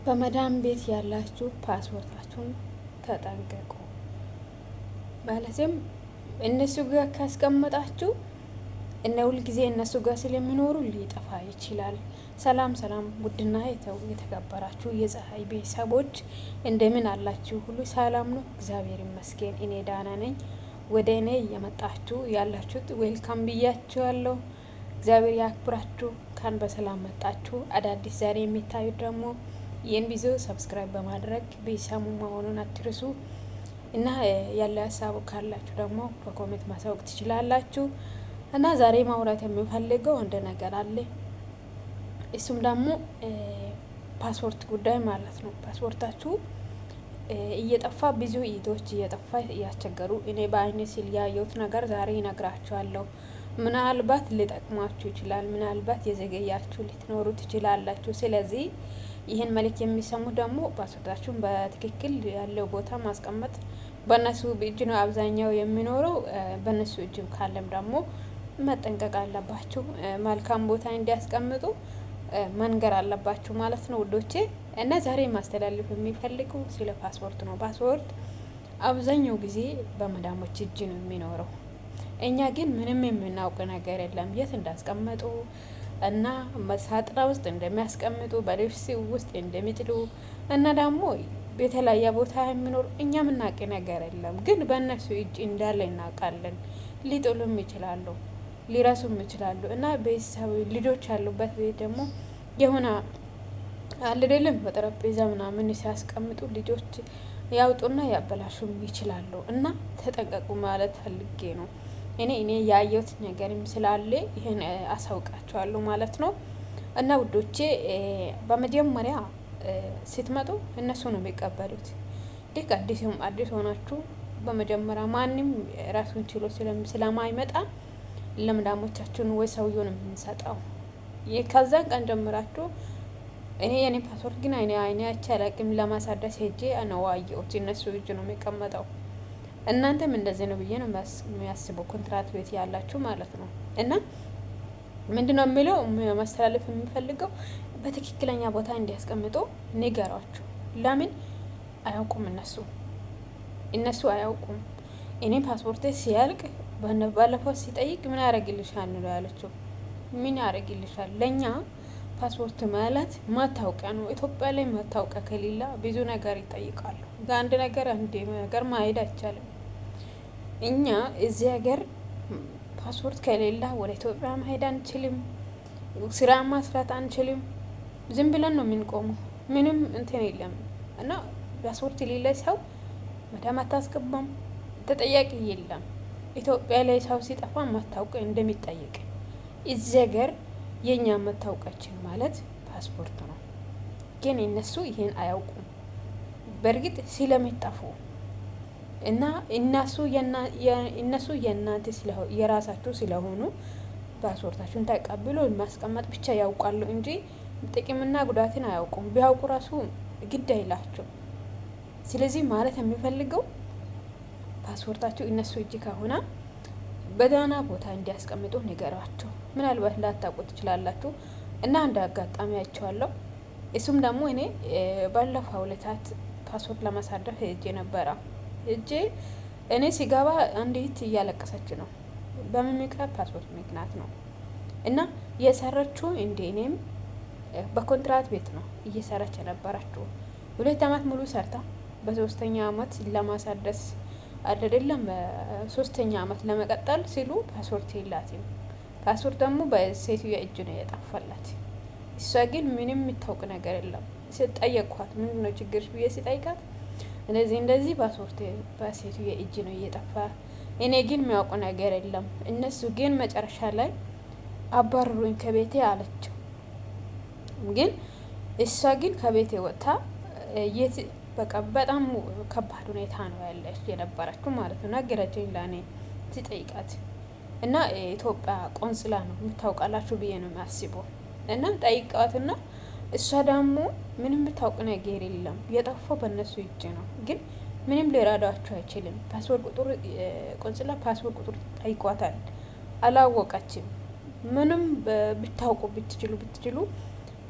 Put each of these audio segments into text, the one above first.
በመዳም ቤት ያላችሁ ፓስፖርታችሁን ተጠንቀቁ። ማለትም እነሱ ጋር ካስቀመጣችሁ እነ ሁልጊዜ እነሱ ጋር ስለሚኖሩ ሊጠፋ ይችላል። ሰላም ሰላም፣ ውድና የተከበራችሁ የፀሐይ ቤተሰቦች እንደምን አላችሁ? ሁሉ ሰላም ነው? እግዚአብሔር ይመስገን፣ እኔ ደህና ነኝ። ወደ እኔ እየመጣችሁ ያላችሁት welcome ብያችኋለሁ። እግዚአብሔር ያክብራችሁ። እንኳን በሰላም መጣችሁ። አዳዲስ ዛሬ የሚታዩት ደግሞ ይህን ቪዲዮ subscribe በማድረግ ቤተሰቡ መሆኑን አትርሱ እና ያለ ሀሳቡ ካላችሁ ደግሞ በ comment ማሳወቅ ትችላላችሁ። እና ዛሬ ማውራት የሚፈልገው አንድ ነገር አለ። እሱም ደግሞ ፓስፖርት ጉዳይ ማለት ነው። ፓስፖርታችሁ እየጠፋ ብዙ እህቶች እየጠፋ እያስቸገሩ እኔ በአይኔ ሲል ያየሁት ነገር ዛሬ ይነግራችኋለሁ። ምናልባት ሊጠቅማችሁ ይችላል። ምናልባት የዘገያችሁ ልትኖሩ ትችላላችሁ። ስለዚህ ይህን መልእክት የሚሰሙ ደግሞ ፓስፖርታችሁን በትክክል ያለው ቦታ ማስቀመጥ በእነሱ እጅ ነው አብዛኛው የሚኖረው። በእነሱ እጅ ካለም ደግሞ መጠንቀቅ አለባችሁ። መልካም ቦታ እንዲያስቀምጡ መንገር አለባችሁ ማለት ነው ውዶቼ። እና ዛሬ ማስተላለፍ የሚፈልገው ስለ ፓስፖርት ነው። ፓስፖርት አብዛኛው ጊዜ በመዳሞች እጅ ነው የሚኖረው። እኛ ግን ምንም የምናውቅ ነገር የለም፣ የት እንዳስቀመጡ እና ሳጥና ውስጥ እንደሚያስቀምጡ፣ በልብስ ውስጥ እንደሚጥሉ እና ደግሞ የተለያየ ቦታ የሚኖር እኛ የምናውቅ ነገር የለም። ግን በእነሱ እጅ እንዳለ እናውቃለን። ሊጥሉም ይችላሉ፣ ሊረሱም ይችላሉ። እና ቤተሰብ ልጆች ያሉበት ቤት ደግሞ የሆነ አለ አይደለም፣ በጠረጴዛ ምናምን ሲያስቀምጡ ልጆች ያውጡና ያበላሹም ይችላሉ። እና ተጠንቀቁ ማለት ፈልጌ ነው። እኔ ያየሁት ነገርም ስላለ ይህን አሳውቃቸዋለሁ ማለት ነው። እና ውዶቼ፣ በመጀመሪያ ስትመጡ እነሱ ነው የሚቀበሉት። ልክ አዲስም አዲስ ሆናችሁ በመጀመሪያ ማንም ራሱን ችሎ ስለማይመጣ ለመዳሞቻችሁን ወይ ሰውየውን የምንሰጠው። ከዛን ቀን ጀምራችሁ እኔ የኔ ፓስፖርት ግን አይኔ አይኔ አይቼ አላቅም። ለማሳደስ ሄጄ ነው አየሁት። እነሱ እጅ ነው የሚቀመጠው። እናንተም እንደዚህ ነው ብዬ ነው የሚያስበው፣ ኮንትራት ቤት ያላችሁ ማለት ነው። እና ምንድነው የሚለው ማስተላለፍ የሚፈልገው በትክክለኛ ቦታ እንዲያስቀምጡ ንገሯቸው። ለምን አያውቁም? እነሱ አያውቁም። እኔ ፓስፖርቴ ሲያልቅ ባለፈው ሲጠይቅ ምን ያደርግልሻል ነው ያለችው። ምን ያደርግልሻል? ለእኛ ፓስፖርት ማለት መታወቂያ ነው። ኢትዮጵያ ላይ መታወቂያ ከሌላ ብዙ ነገር ይጠይቃሉ። አንድ ነገር ማሄድ አይቻልም። እኛ እዚህ ሀገር ፓስፖርት ከሌላ ወደ ኢትዮጵያ መሄድ አንችልም። ስራ መስራት አንችልም። ዝም ብለን ነው የምንቆመው። ምንም እንትን የለም እና ፓስፖርት የሌለ ሰው መዳም አታስገባም፣ ተጠያቂ የለም። ኢትዮጵያ ላይ ሰው ሲጠፋ መታወቂያ እንደሚጠየቅ እዚህ ሀገር የእኛ መታወቂያችን ማለት ፓስፖርት ነው። ግን እነሱ ይሄን አያውቁም። በእርግጥ ስለሚጠፉ እና እነሱ የእናንተ የራሳችሁ ስለሆኑ ፓስፖርታችሁን ተቀብሎ ማስቀመጥ ብቻ ያውቃሉ እንጂ ጥቅምና ጉዳትን አያውቁም። ቢያውቁ ራሱ ግድ አይላቸው። ስለዚህ ማለት የሚፈልገው ፓስፖርታችሁ እነሱ እጅ ከሆነ በደህና ቦታ እንዲያስቀምጡ ንገሯቸው። ምናልባት ላታውቁ ትችላላችሁ እና አንድ አጋጣሚ አይቼዋለሁ። እሱም ደግሞ እኔ ባለፈው ዕለታት ፓስፖርት ለማሳደፍ ሄጄ ነበረ። ሄጄ እኔ ሲገባ አንዲት እያለቀሰች ነው። በምን ምክንያት? ፓስፖርት ምክንያት ነው። እና የሰራችው እንደ እኔም በኮንትራት ቤት ነው እየሰራች የነበረችው። 2 አመት ሙሉ ሰርታ በሶስተኛ አመት ለማሳደስ አይደለም ሶስተኛ አመት ለመቀጠል ሲሉ ፓስፖርት የላትም። ፓስፖርት ደግሞ በሴትዮዋ እጅ ነው የጠፋላት። እሷ ግን ምንም የምታውቅ ነገር የለም። ስጠየቅኳት ምንድን ነው ችግርሽ ብዬ ሲጠይቃት እንደዚህ እንደዚህ ፓስፖርት በሴትዮዋ እጅ ነው እየጠፋ፣ እኔ ግን የሚያውቁ ነገር የለም። እነሱ ግን መጨረሻ ላይ አባረሩኝ ከቤቴ አለችው። ግን እሷ ግን ከቤቴ ወጥታ የት በቃ በጣም ከባድ ሁኔታ ነው ያለች የነበረችው ማለት ነው። ነገረችኝ ለእኔ ሲጠይቃት እና የኢትዮጵያ ቆንስላ ነው የምታውቃላችሁ ብዬ ነው የሚያስበው። እና ጠይቃትና እሷ ደግሞ ምንም የምታውቅ ነገር የለም፣ የጠፋው በእነሱ እጅ ነው። ግን ምንም ሊረዳቸው አይችልም። ፓስፖርት ቁጥር ቆንስላ ፓስፖርት ቁጥር ጠይቋታል፣ አላወቀችም። ምንም ብታውቁ ብትችሉ ብትችሉ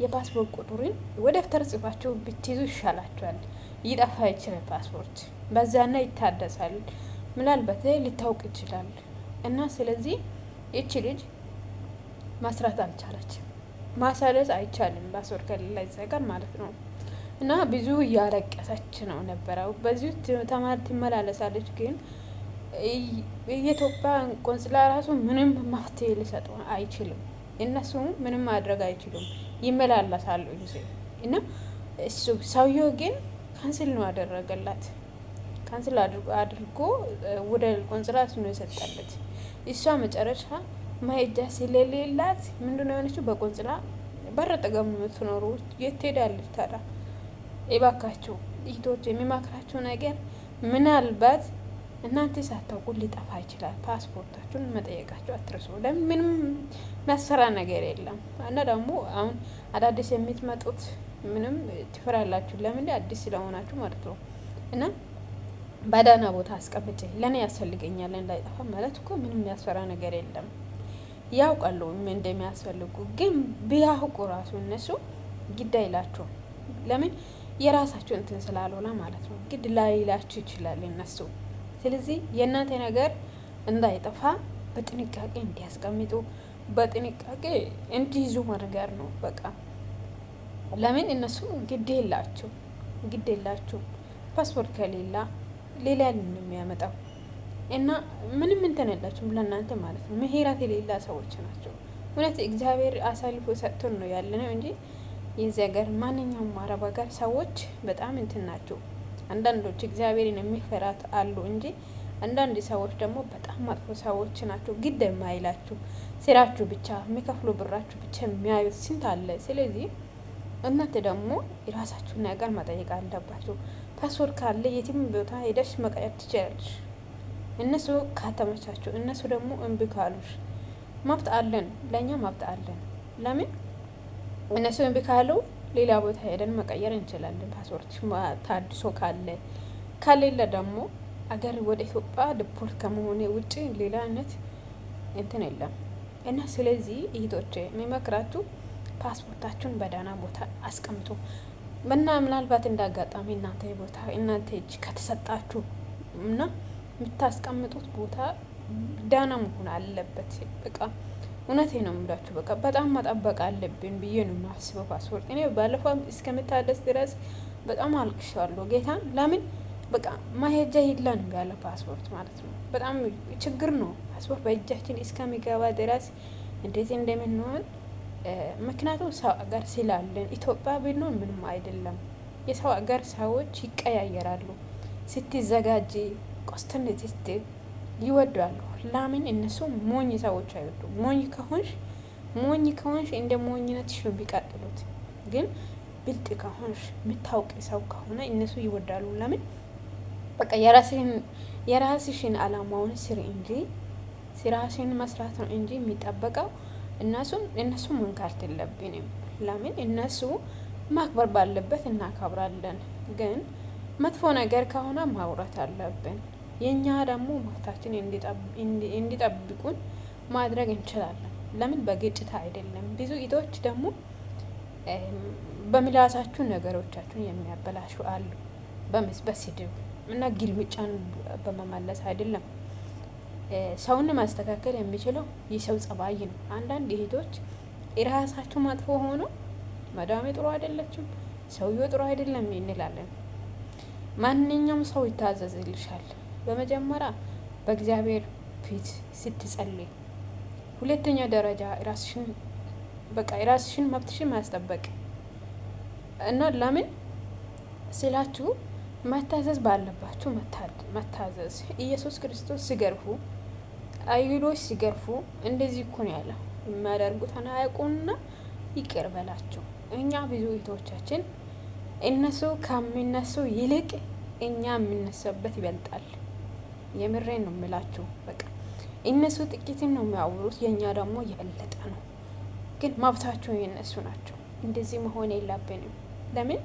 የፓስፖርት ቁጥሩን ወደ ደብተር ጽፋችሁ ብትይዙ ይሻላችኋል። ይጠፋ ይችላል ፓስፖርት በዛና ይታደሳል። ምናልባት ሊታወቅ ይችላል። እና ስለዚህ ይቺ ልጅ ማስራት አልቻለችም። ማሳደስ አይቻልም ፓስፖርት ከሌላ ይዘጋል ማለት ነው። እና ብዙ እያለቀሰች ነው ነበረው። በዚሁ ተማሪ ትመላለሳለች፣ ግን የኢትዮጵያ ቆንስላ ራሱ ምንም መፍትሄ ሊሰጡ አይችልም። እነሱ ምንም ማድረግ አይችሉም። ይመላለሳሉ ጊዜ እና እሱ ሰውየው ግን cancel ነው ያደረገላት። Cancel አድርጎ ወደ ቆንስላ እሱ ነው የሰጠለት። እሷ መጨረሻ መሄጃ ስለሌላት ምንድነው የሆነችው? በቆንስላ በር አጠገብ ነው የምትኖሩ። የት ትሄዳለች ታዲያ? እባካችሁ እህቶች፣ የሚመክራችሁ ነገር ምናልባት እናንተ ሳታውቁ ሊጠፋ ይችላል። ፓስፖርታችሁን መጠየቃችሁ አትርሱ። ለምን ምንም የሚያሰራ ነገር የለም። እና ደግሞ አሁን አዳዲስ የምትመጡት ምንም ትፈራላችሁ። ለምን አዲስ ስለሆናችሁ ማለት ነው። እና በደህና ቦታ አስቀምጬ ለእኔ ያስፈልገኛል እንዳይጠፋ ማለት እኮ ምንም የሚያስፈራ ነገር የለም። ያውቃሉ እንደሚያስፈልጉ፣ ግን ቢያውቁ ራሱ እነሱ ግድ አይላችሁም። ለምን የራሳችሁ እንትን ስላልሆነ ማለት ነው። ግድ ላይላችሁ ይችላል እነሱ። ስለዚህ የእናንተ ነገር እንዳይጠፋ በጥንቃቄ እንዲያስቀምጡ በጥንቃቄ እንዲይዙ ነገር ነው። በቃ ለምን እነሱ ግድ የላቸው ግድ የላቸው። ፓስፖርት ከሌላ ሌላ ነው የሚያመጣው እና ምንም እንትን የላቸውም ለእናንተ ማለት ነው። ምህረት የሌላ ሰዎች ናቸው። እውነት እግዚአብሔር አሳልፎ ሰጥቶን ነው ያለ ነው እንጂ የዚህ ሀገር ማንኛውም አረብ ሀገር ሰዎች በጣም እንትን ናቸው። አንዳንዶች እግዚአብሔርን የሚፈራት አሉ እንጂ አንዳንድ ሰዎች ደግሞ በጣም መጥፎ ሰዎች ናቸው። ግድ የማይላችሁ ስራችሁ ብቻ የሚከፍሉ ብራችሁ ብቻ የሚያዩት ስንት አለ። ስለዚህ እናንተ ደግሞ የራሳችሁን ነገር መጠየቅ አለባችሁ። ፓስፖርት ካለ የትም ቦታ ሄደሽ መቀየር ትችላለሽ። እነሱ ካተመቻችሁ፣ እነሱ ደግሞ እምቢ ካሉሽ መብት አለን፣ ለእኛ መብት አለን። ለምን እነሱ እምቢ ካሉ ሌላ ቦታ ሄደን መቀየር እንችላለን። ፓስፖርት ታድሶ ካለ፣ ከሌለ ደግሞ አገር ወደ ኢትዮጵያ deport ከመሆኔ ውጭ ሌላ አይነት እንትን የለም። እና ስለዚህ እህቶቼ የሚመክራችሁ ፓስፖርታችሁን በደህና ቦታ አስቀምጡ። እና ምናልባት እንደ አጋጣሚ እናንተ ቦታ እናንተ እጅ ከተሰጣችሁ እና የምታስቀምጡት ቦታ ደህና መሆን አለበት። በቃ እውነቴ ነው የምላችሁ። በቃ በጣም መጠበቅ አለብን ብዬ ነው የማስበው። ፓስፖርት እኔ ባለፈው እስከምታደስ ድረስ በጣም አልቅሻለሁ። ጌታን ለምን በቃ ማሄጃ የለንም ያለ ፓስፖርት ማለት ነው። በጣም ችግር ነው። ፓስፖርት በእጃችን እስከሚገባ ድረስ እንዴት እንደምንሆን፣ ምክንያቱም ሰው አገር ስላለን ኢትዮጵያ ብንሆን ምንም አይደለም። የሰው አገር ሰዎች ይቀያየራሉ። ስትዘጋጅ ቆስተን ስትል ይወዳሉ። ለምን እነሱ ሞኝ ሰዎች አይወዱም። ሞኝ ከሆንሽ እንደ ሞኝነትሽ ነው የሚቀጥሉት። ግን ብልጥ ከሆንሽ፣ የምታውቂ ሰው ከሆነ እነሱ ይወዳሉ። ለምን በቃ የራስሽን አላማውን ስሪ እንጂ ስራሽን መስራት ነው እንጂ የሚጠበቀው እነሱ መንካት የለብንም። ለምን እነሱ ማክበር ባለበት እናከብራለን። ግን መጥፎ ነገር ከሆነ ማውራት አለብን። የእኛ ደግሞ መብታችን እንዲጠብቁን ማድረግ እንችላለን። ለምን በግጭት አይደለም። ብዙ እህቶች ደግሞ በምላሳችሁ ነገሮቻችሁን የሚያበላሹ አሉ። በስድብ እና ግልምጫን በመመለስ አይደለም። ሰውን ማስተካከል የሚችለው የሰው ጸባይ ነው። አንዳንድ እህቶች የራሳቸው መጥፎ ሆኖ መዳሜ ጥሩ አይደለችም፣ ሰውየው ጥሩ አይደለም እንላለን። ማንኛውም ሰው ይታዘዝልሻል። በመጀመሪያ በእግዚአብሔር ፊት ስትጸልይ፣ ሁለተኛ ደረጃ ራስሽን በቃ የራስሽን መብትሽን ማስጠበቅ እና ለምን ስላችሁ መታዘዝ ባለባችሁ መታዘዝ። ኢየሱስ ክርስቶስ ሲገርፉ፣ አይሁዶች ሲገርፉ እንደዚህ እኮ ነው ያለው፣ የሚያደርጉትን አያውቁምና ይቅር በላቸው። እኛ ብዙ እህቶቻችን እነሱ ከሚነሱ ይልቅ እኛ የምነሳበት ይበልጣል። የምሬን ነው የምላችሁ። በቃ እነሱ ጥቂትን ነው የሚያወሩት፣ የእኛ ደግሞ የበለጠ ነው። ግን መብታቸው የነሱ ናቸው። እንደዚህ መሆን የለብንም። ለምን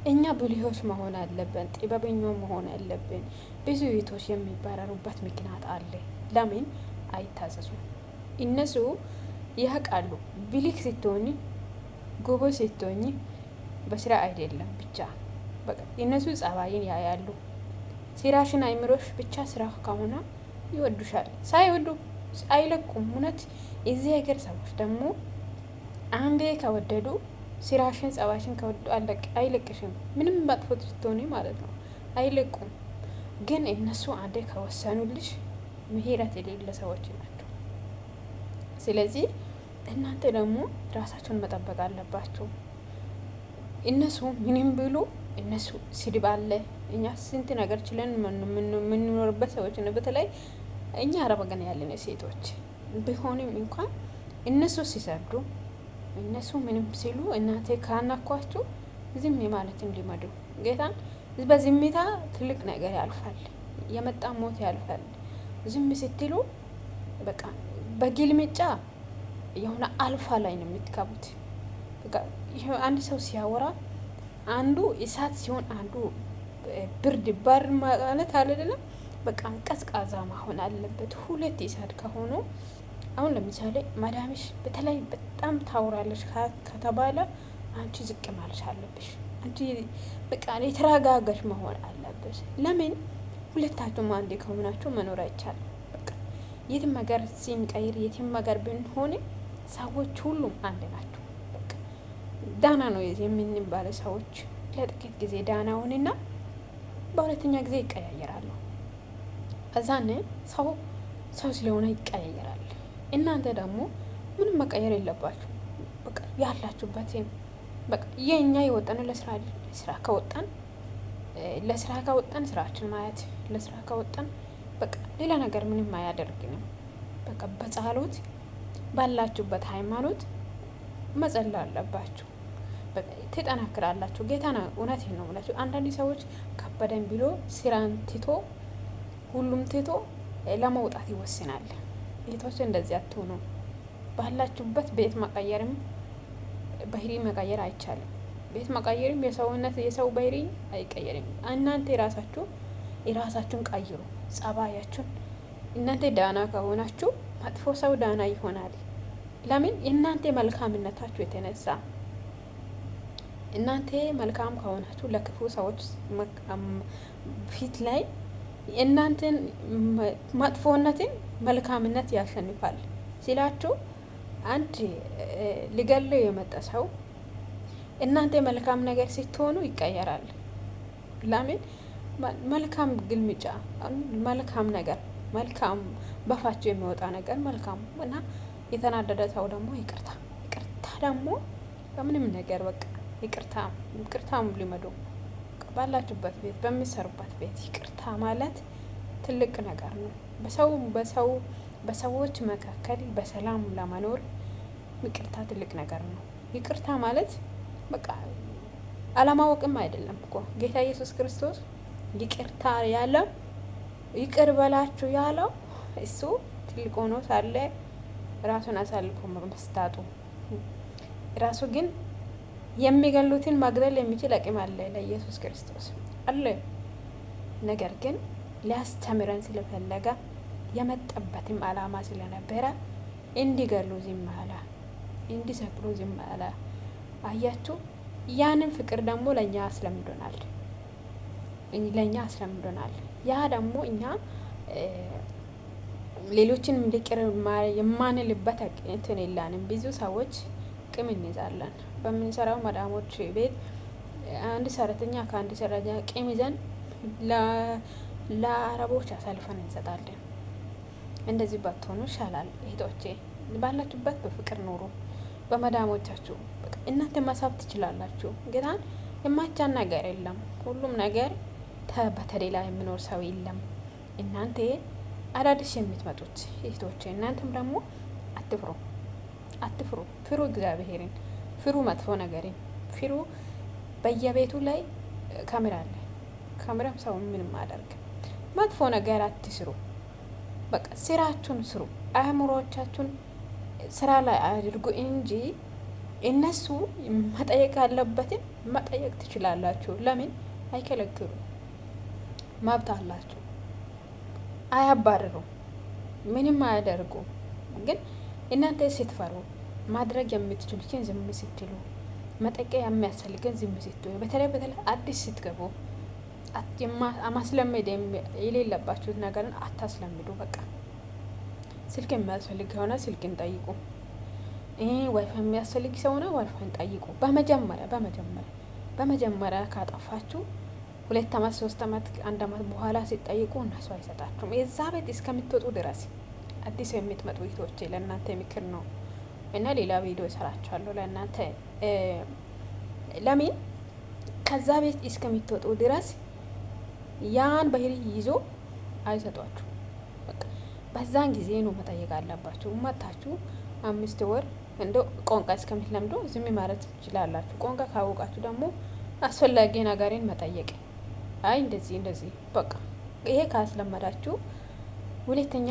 እኛ ብልሆች መሆን አለብን፣ ጥበበኛ መሆን አለብን። ብዙ እህቶች የሚባረሩበት ምክንያት አለ። ለምን አይታዘዙም? እነሱ ያውቃሉ። ብልህ ስትሆኒ ጎበዝ ስትሆኚ በስራ አይደለም ብቻ በቃ የእነሱ ጸባይን ያያሉ። ስራሽን አይምሮሽ ብቻ ስራ ከሆነ ይወዱሻል። ሳይወዱ አይለቁም። እውነት የዚህ ሀገር ሰዎች ደግሞ አንዴ ከወደዱ ስራሽን ጸባይሽን ከወደዱ አይለቅሽም። ምንም መጥፎ ስትሆኒ ማለት ነው አይለቁም። ግን እነሱ አንዴ ከወሰኑልሽ ምህረት የሌለ ሰዎች ናቸው። ስለዚህ እናንተ ደግሞ ራሳችሁን መጠበቅ አለባችሁ። እነሱ ምንም ብሉ እነሱ ስድብ አለ። እኛ ስንት ነገር ችለን የምንኖርበት ሰዎች ነው። በተለይ እኛ አረብ ሀገር ያለን ሴቶች ቢሆንም እንኳን እነሱ ሲሰዱ እነሱ ምንም ሲሉ እናንተ ካናኳችሁ ዝም ማለትን ልመዱ። ጌታን በዝምታ ትልቅ ነገር ያልፋል፣ የመጣ ሞት ያልፋል። ዝም ስትሉ በቃ በግልምጫ የሆነ አልፋ ላይ ነው የምትገቡት። በቃ አንድ ሰው ሲያወራ አንዱ እሳት ሲሆን አንዱ ብርድ ባር ማለት አለ አይደለም። በቃ ቀዝቃዛ መሆን አለበት። ሁለት እሳት ከሆኑ አሁን ለምሳሌ ማዳምሽ በተለይ በጣም ታውራለች ከተባለ አንቺ ዝቅ ማለት አለብሽ። አንቺ በቃ የተረጋጋሽ መሆን አለብሽ። ለምን ሁለታችሁም አንዴ ከሆናችሁ መኖር አይቻልም። በቃ የትም ሀገር ሲንቀይር የትም ሀገር ብንሆን ሰዎች ሁሉም አንድ ናቸው። በቃ ዳና ነው የምንባለ ሰዎች ለጥቂት ጊዜ ዳና ሆንና በሁለተኛ ጊዜ ይቀያየራሉ። እዛን ሰው ሰው ስለሆነ ይቀያየራል። እናንተ ደግሞ ምንም መቀየር የለባችሁ። በቃ ያላችሁበትን በቃ የእኛ የወጣን ለስራ ስራ ከወጣን ለስራ ከወጣን ስራችን ማየት ለስራ ከወጣን በቃ ሌላ ነገር ምንም አያደርግንም። በቃ በጸሎት ባላችሁበት ሃይማኖት መጸለይ አለባችሁ። በቃ ትጠናክራላችሁ። ጌታ ነው፣ እውነቴን ነው የምላችሁ። አንዳንድ ሰዎች ከበደን ብሎ ስራን ትቶ ሁሉም ትቶ ለመውጣት ይወስናል። እህቶች እንደዚህ አትሆኑ። ባላችሁበት ቤት መቀየርም ባህሪ መቀየር አይቻልም። ቤት መቀየርም የሰውነት የሰው ባህሪ አይቀየርም። እናንተ የራሳችሁ የራሳችሁን ቀይሩ፣ ጸባያችሁን። እናንተ ዳና ከሆናችሁ መጥፎ ሰው ዳና ይሆናል። ለምን? የእናንተ መልካምነታችሁ የተነሳ እናንተ መልካም ከሆናችሁ ለክፉ ሰዎች ፊት ላይ እናንተን መጥፎነትን መልካምነት ያሸንፋል ሲላችሁ አንድ ሊገለው የመጣ ሰው እናንተ መልካም ነገር ስትሆኑ ይቀየራል። ለምን? መልካም ግልምጫ፣ መልካም ነገር፣ መልካም በፋቸው የሚወጣ ነገር መልካም እና የተናደደ ሰው ደግሞ ይቅርታ ይቅርታ ደግሞ በምንም ነገር በቃ ይቅርታ ይቅርታም ሊመዱ ባላችሁበት ቤት በሚሰሩበት ቤት ይቅርታ ማለት ትልቅ ነገር ነው። በሰው በሰው በሰዎች መካከል በሰላም ለመኖር ይቅርታ ትልቅ ነገር ነው። ይቅርታ ማለት በቃ አለማወቅም አይደለም እኮ ጌታ ኢየሱስ ክርስቶስ ይቅርታ ያለ ይቅር በላችሁ ያለው እሱ ትልቅ ሆኖ ሳለ ራሱን አሳልፎ መስጣቱ ራሱ ግን የሚገሉትን መግደል የሚችል አቅም አለ ለኢየሱስ ክርስቶስ አለ። ነገር ግን ሊያስተምረን ስለፈለገ የመጠበትም አላማ ስለነበረ እንዲገሉ ዝም አለ፣ እንዲሰቅሉ ዝም አለ። አያችሁ፣ ያንን ፍቅር ደግሞ ለእኛ አስለምዶናል፣ ለእኛ አስለምዶናል። ያ ደግሞ እኛ ሌሎችን ይቅር የማንልበት እንትን የለንም። ብዙ ሰዎች ቂም እንይዛለን። በምንሰራው መዳሞች ቤት አንድ ሰራተኛ ከአንድ ሰራተኛ ቂም ይዘን ለአረቦች አሳልፈን እንሰጣለን። እንደዚህ ባትሆኑ ይሻላል እህቶቼ። ባላችሁበት በፍቅር ኑሩ። በመዳሞቻችሁ እናንተ መሳብ ትችላላችሁ። ጌታን የማይቻል ነገር የለም። ሁሉም ነገር በተሌላ የሚኖር ሰው የለም። እናንተ አዳዲስ የምትመጡት እህቶቼ እናንተም ደግሞ አትፍሩ፣ አትፍሩ። ፍሩ እግዚአብሔርን፣ ፍሩ መጥፎ ነገርን፣ ፍሩ። በየቤቱ ላይ ካሜራ አለ። ካሜራም ሰው ምንም አያደርግም። መጥፎ ነገር አትስሩ። በቃ ስራችሁን ስሩ። አእምሮቻችሁን ስራ ላይ አድርጉ እንጂ እነሱ መጠየቅ ያለበትን መጠየቅ ትችላላችሁ። ለምን አይከለክሉም? መብት አላችሁ። አያባርሩም፣ ምንም አያደርጉም። ግን እናንተ ስትፈሩ ማድረግ የምትችሉትን ዝም ስትሉ መጠየቅ የሚያስፈልገን ዝም ስትሉ፣ በተለይ በተለይ አዲስ ስትገቡ ማስለመድ የሌለባችሁት ነገርን አታስለምዱ። በቃ ስልክ የሚያስፈልግ ከሆነ ስልክን ጠይቁ። ዋይፋይ የሚያስፈልግ ሰው ሆነ ዋይፋይን ጠይቁ። በመጀመሪያ ካጠፋችሁ 2 አመት፣ 3 አመት፣ 1 አመት በኋላ ሲጠይቁ እነሱ አይሰጣችሁም። የዛ ቤት እስከምትወጡ ድረስ። አዲስ የምትመጡ እህቶቼ ለእናንተ ምክር ነው እና ሌላ ቪዲዮ እሰራችኋለሁ ለእናንተ። ለምን ከዛ ቤት እስከምትወጡ ድረስ ያን ባህሪ ይዞ አይሰጧችሁ። በቃ በዛን ጊዜ ነው መጠየቅ አለባችሁ። መታችሁ 5 ወር እንደ ቋንቋ እስከምትለምዱ ዝም ማለት ትችላላችሁ። ቋንቋ ካወቃችሁ ደግሞ አስፈላጊ ነገርን መጠየቅ፣ አይ እንደዚህ እንደዚህ፣ በቃ ይሄ ካስለመዳችሁ ሁለተኛ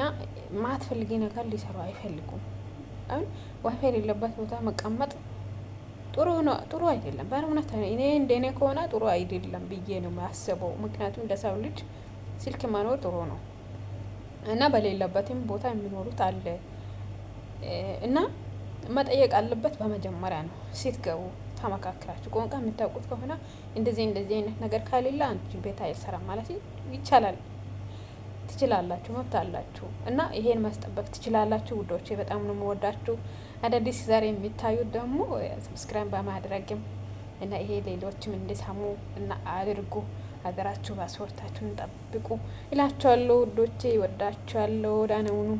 ማትፈልጊ ነገር ሊሰሩ አይፈልጉም። አሁን ዋይፋይ የሌለበት ቦታ መቀመጥ ጥሩ ነው፣ ጥሩ አይደለም። በእውነት እኔ እንደኔ ከሆነ ጥሩ አይደለም ብዬ ነው የማስበው። ምክንያቱም ለሰው ልጅ ስልክ መኖር ጥሩ ነው እና በሌለበትም ቦታ የሚኖሩት አለ እና መጠየቅ አለበት በመጀመሪያ ነው። ስትገቡ ተመካክራችሁ ቋንቋ የምታውቁት ከሆነ እንደዚህ እንደዚህ አይነት ነገር ከሌለ አንቺ ቤት አይሰራም ማለት ይቻላል። ትችላላችሁ፣ መብት አላችሁ እና ይሄን ማስጠበቅ ትችላላችሁ። ውዶቼ በጣም ነው የምወዳችሁ። አዳዲስ ዛሬ የሚታዩት ደግሞ subscribe በማድረግም እና ይሄ ሌሎችም እንዲሰሙ እና አድርጉ። ሀገራችሁ ፓስፖርታችሁን ጠብቁ እላችኋለሁ ውዶቼ፣ ወዳችኋለሁ። ደህና ሁኑ።